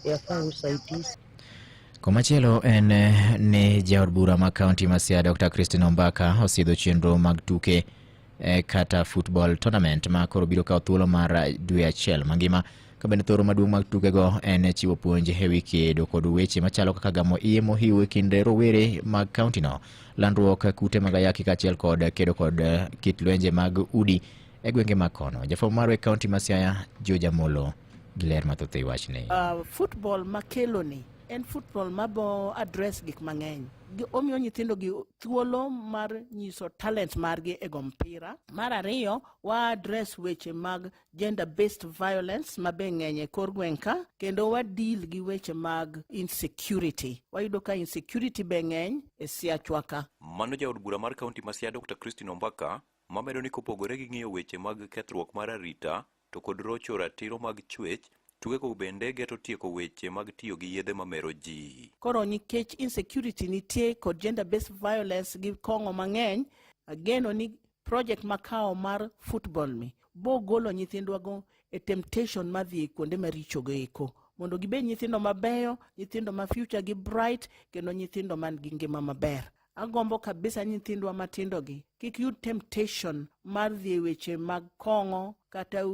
Yafaa usaidizi. Komachielo en ni jaod bura ma kaunti ma Siaya Dr. Christine Ombaka osidho chenro mag tuke kata football tournament ma koro biro kawo thuolo mar dwe achiel mangima. Ka bende thoro maduong' mag tukego en chiwo puonj e wi kedo kod weche machalo kaka gamo iye mohiu e kind rowere mag kauntino, landruok kute mag ayaki kaachiel kod kedo kod kit lwenje mag udi e gwenge mag kono. Jafwambo marwa e kaunti ma Siaya, George Amolo, gi ler mathoth e wachni. Football makelo ni en football mabo address gik mang'eny. Omiyo nyithindo gi thuolo mar nyiso talent margi e go mpira. Mar ariyo, wa address weche mag gender based violence ma be ng'eny e kor gweng' ka, kendo wa deal gi weche mag insecurity. Wayudo ka insecurity be ng'eny e Siachwa ka. Mano jaod bura mar kaunti ma Siaya Dr. Christine Ombaka mamedo ni kopogore gi ng'iyo weche mag kethruok mar arita to kod rocho ratiro mag chwech, tukego bende geto tieko weche mag tiyo gi yedhe mamero ji. Koro nikech insecurity nitie kod gender based violence gi kong'o mang'eny, ageno ni project makawo mar football ni bo golo nyithindwago e temptation madhi kuonde maricho go eko, mondo gibed nyithindo mabeyo, nyithindo ma future gi bright, kendo nyithindo man gi ngima maber. Agombo kabisa nyithindwa matindo gi kik yud temptation mar dhi e weche mag kong'o kata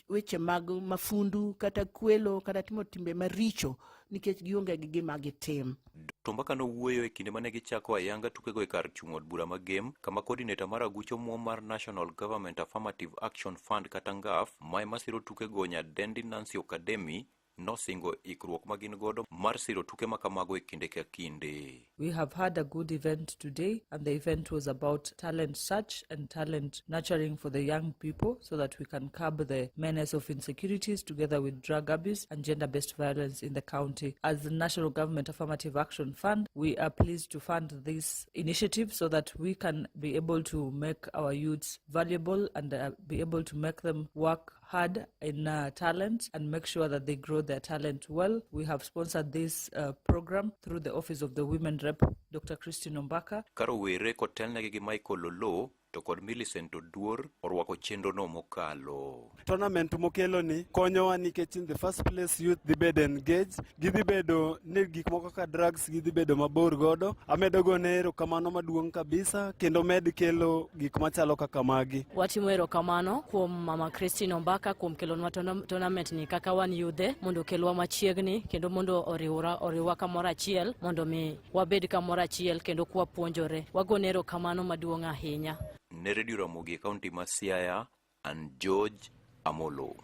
weche mag mafundu kata kwelo kata timo timbe maricho nikech gionge gi gima gitim. Dr. Ombaka nowuoyo e kinde mane gichako ayanga tukego e kar chung' od bura ma Gem, kama coordinator mar aguch omuom mar National Government Affirmative Action Fund kata NGAAF, ma ema siro tukego nyadendi Nancy Okademi, nosingo ikruok ma gin godo mar siro tuke ma kamago e kinde ka kinde. We have had a good event today, and the event was about talent search and talent nurturing for the young people so that we can curb the menace of insecurities together with drug abuse and gender-based violence in the county. As the National Government Affirmative Action Fund, we are pleased to fund this initiative so that we can be able to make our youths valuable and be able to make them work hard in talent and make sure that they grow their talent well. We have sponsored this program through the Office of the Women Rep, Dr. Christine Ombaka. Ka rowere kotelnegi gi Michael Oloo to kod Millicent Oduor orwako chenrono mokalo. Tournament mokelo ni konyowa nikech in the first place youth dhi bedo engaged, gidhi bedo ni gik moko kaka drugs gidhi bedo mabor godo. Amedo gone erokamano maduong' kabisa kendo med kelo gik machalo kaka magi. Watimo erokamano kuom Mama Christine Ombaka kuom kelonwa tournament ni kaka wan yudhe mondo okelwa machiegni kendo mondo oriwwa kamoro achiel mondo mi wabed kamoro achiel kendo kwapuonjore. Wagone erokamano maduong' ahinya. Ne Radio Ramogi e kaunti ma Siaya, an George Amolo.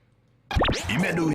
Imedo